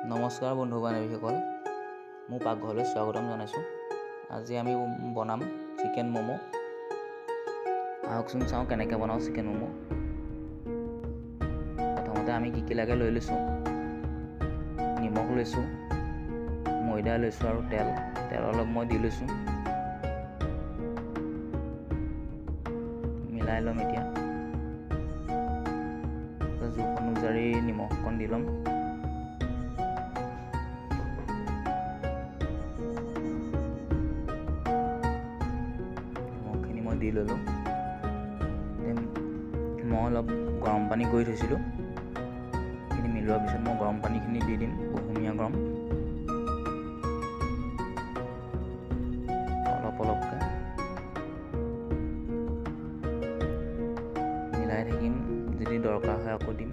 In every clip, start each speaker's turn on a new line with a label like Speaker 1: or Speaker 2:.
Speaker 1: নমস্কাৰ বন্ধু বান্ধৱীসকল, মোৰ পাকঘৰলৈ স্বাগতম জনাইছোঁ। আজি আমি বনাম চিকেন ম'ম'। আহকচোন চাওঁ কেনেকৈ বনাওঁ চিকেন ম'ম'। প্ৰথমতে আমি কি কি লাগে লৈ লৈছোঁ। নিমখ লৈছোঁ, ময়দা লৈছোঁ আৰু তেল তেল অলপ মই দি লৈছোঁ, মিলাই ল'ম। এতিয়া জোখ অনুযায়ী নিমখ অকণ দি ল'ম। নিমখখিনি মই দি ল'লোঁ। মই অলপ গৰম পানী কৰি থৈছিলোঁ, সেইখিনি মিলোৱাৰ পিছত মই গৰম পানীখিনি দি দিম, কুহুমীয়া গৰম, অলপ অলপকৈ মিলাই থাকিম। যদি দৰকাৰ হয় আকৌ দিম।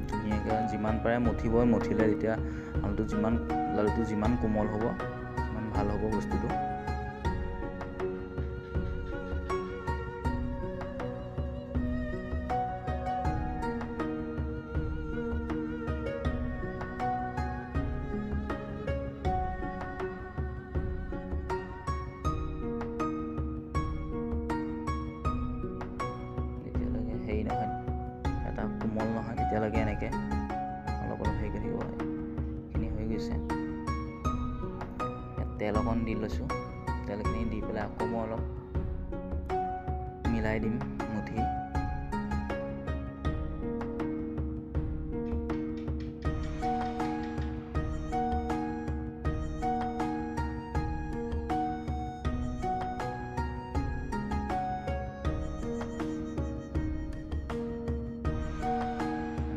Speaker 1: ধুনীয়াকৈ যিমান পাৰে মঠিব, মঠিলে তেতিয়া আলুটো যিমান লাডুটো যিমান কোমল হ'ব সিমান ভাল হ'ব বস্তুটো। যেতিয়ালৈকে হেৰি নহয়, এটা কোমল নহয়, তেতিয়ালৈকে এনেকৈ অলপ অলপ হেৰি কৰি থাকিব। এইখিনি হৈ গৈছে। তেল অকণ দি লৈছোঁ। তেলখিনি দি পেলাই আকৌ মই অলপ মিলাই দিম মুঠি।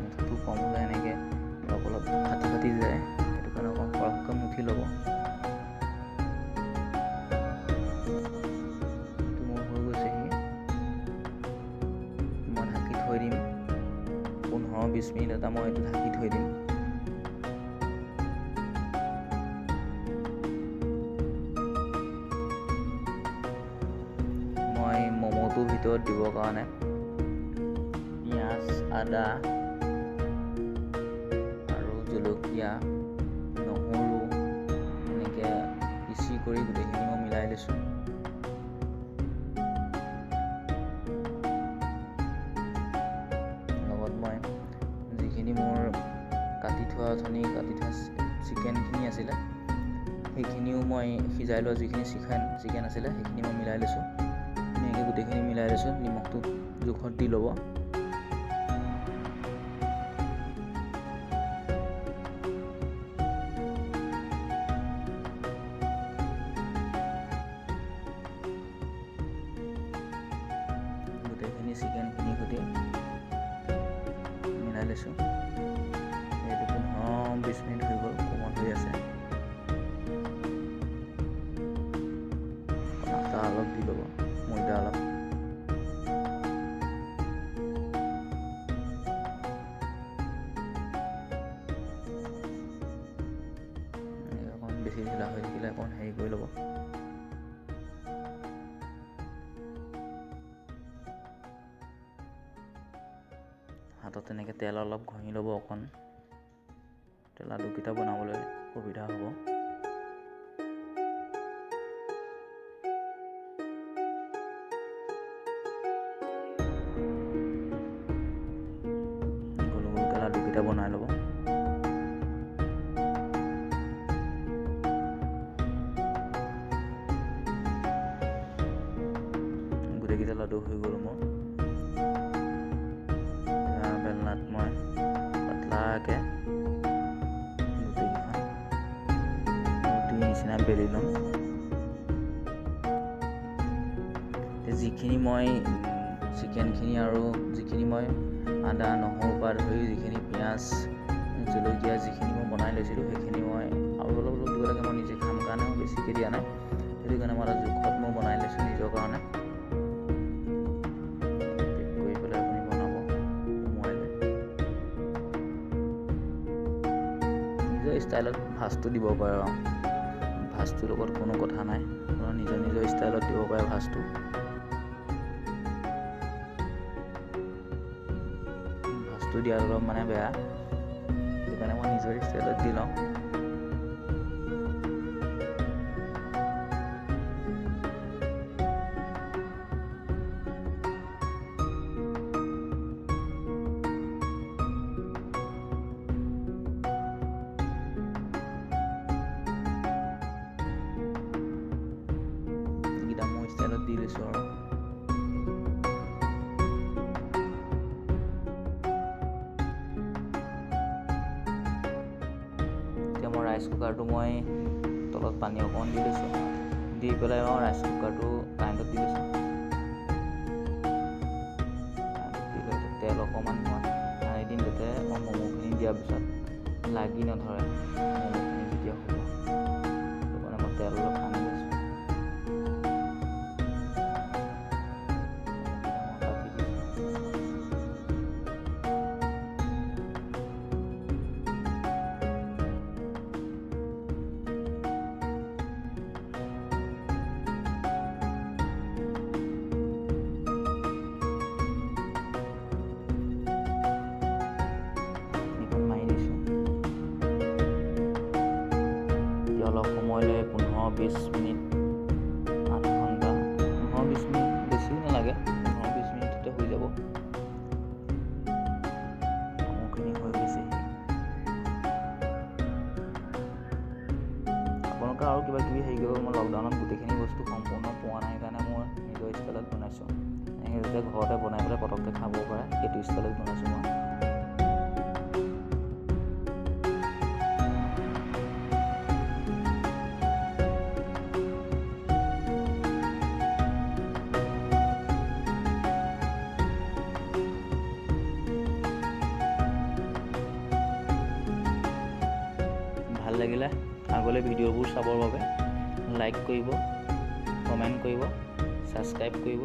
Speaker 1: মুঠিটো কম হ'লে এনেকৈ অলপ অলপ ফাটি ফাটি যায়, সেইটো কাৰণে অকণ সৰহকৈ মুঠি ল'ব। মোৰ হৈ গৈছেহি। মই ঢাকি থৈ দিম 15-20 মিনিট এটা, মই এইটো ঢাকি থৈ দিম। মই ম'ম'টোৰ ভিতৰত দিবৰ কাৰণে পিঁয়াজ, আদা আৰু জলকীয়া, নহৰু এনেকৈ পিচি কৰি গোটেইখিনি মই মিলাই লৈছোঁ। লগত মই যিখিনি মোৰ কাটি থোৱা অথনি কাটি থোৱা চিকেনখিনি আছিলে, সেইখিনিও মই সিজাই লোৱা যিখিনি চিকেন আছিলে সেইখিনি মই মিলাই লৈছোঁ। ধুনীয়াকৈ গোটেইখিনি মিলাই লৈছোঁ। নিমখটো জোখত দি ল'ব। গোটেইখিনি চিকেনখিনি সৈতে মিলাই লৈছোঁ। এইটো 15-20 মিনিট হৈ গ'ল, কোমল হৈ আছে। আটা অলপ দি ল'ব, ময়দা অলপ। অকণ বেছি ঢিলা হৈ থাকিলে অকণ হেৰি কৰি ল'ব। হাতত তেনেকৈ তেল অলপ ঘঁহি ল'ব অকণ, লাডুকেইটা বনাবলৈ সুবিধা হ'ব। গোল গোলকৈ লাডুকেইটা বনাই ল'ব। গোটেইকেইটা লাডু হৈ গ'ল মোৰ। বেলনাত মই পাতলাকৈ গোটেইকেইখন ৰুটিৰ নিচিনা বেলি ল'ম। যিখিনি মই চিকেনখিনি আৰু যিখিনি মই আদা, নহৰুৰ পৰা ধৰি যিখিনি পিঁয়াজ, জলকীয়া যিখিনি মই বনাই লৈছিলোঁ, সেইখিনি মই আৰু অলপ অলপ দিব লাগে। মই নিজে খাম কাৰণে মই বেছিকৈ দিয়া নাই, সেইটো কাৰণে মই এটা জোখত মই বনাই লৈছোঁ নিজৰ কাৰণে। কৰি পেলাই আপুনি বনাব সোমোৱাই লৈ নিজৰ ষ্টাইলত ভাজটো দিব পাৰে। আৰু ভাজটোৰ লগত কোনো কথা নাই, আপোনাৰ নিজৰ নিজৰ ষ্টাইলত দিব পাৰে ভাজটো। বস্তু দিয়াত অলপ মানে বেয়া, সেইটো কাৰণে মই নিজৰ ষ্টাইলত দি লওঁ। এইকেইটা মোৰ ষ্টাইলত দি লৈছোঁ আৰু। এতিয়া মই ৰাইচ কুকাৰটো মই তলত পানী অকণমান দি লৈছোঁ, দি পেলাই মই ৰাইচ কুকাৰটো কাৰেণ্টত দি লৈছোঁ। কাৰেণ্টত দি লৈ তেল অকণমান মই সানি দিম, যাতে মই ম'ম'খিনি দিয়াৰ পিছত লাগি নধৰে ম'ম'খিনি যেতিয়া হ'ব। সেইটো কাৰণে মই তেল অলপ সানি লৈছোঁ। কাটি দিছোঁ। মাৰি দিছোঁ। এতিয়া অলপ সময়লৈ 15-20 মিনিট, আধা ঘণ্টা, 15-20 মিনিট বেছিও নালাগে, 15-20 মিনিটতে হৈ যাব। ম'ম'খিনি হৈ গৈছেহি। আপোনালোকে আৰু কিবা কিবি হেৰি কৰিব, মই লকডাউনত গোটেইখিনি বস্তু সম্পূৰ্ণ পোৱা নাই কাৰণে মই নিজৰ ষ্টাইলত বনাইছোঁ। এনেকৈ যাতে ঘৰতে বনাই পেলাই পটককৈ খাব পাৰে সেইটো ষ্টাইলত বনাইছোঁ মই। ভাল লাগিলে আগলৈ ভিডিঅ'বোৰ চাবৰ বাবে লাইক কৰিব, কমেণ্ট কৰিব, ছাবস্ক্ৰাইব কৰিব।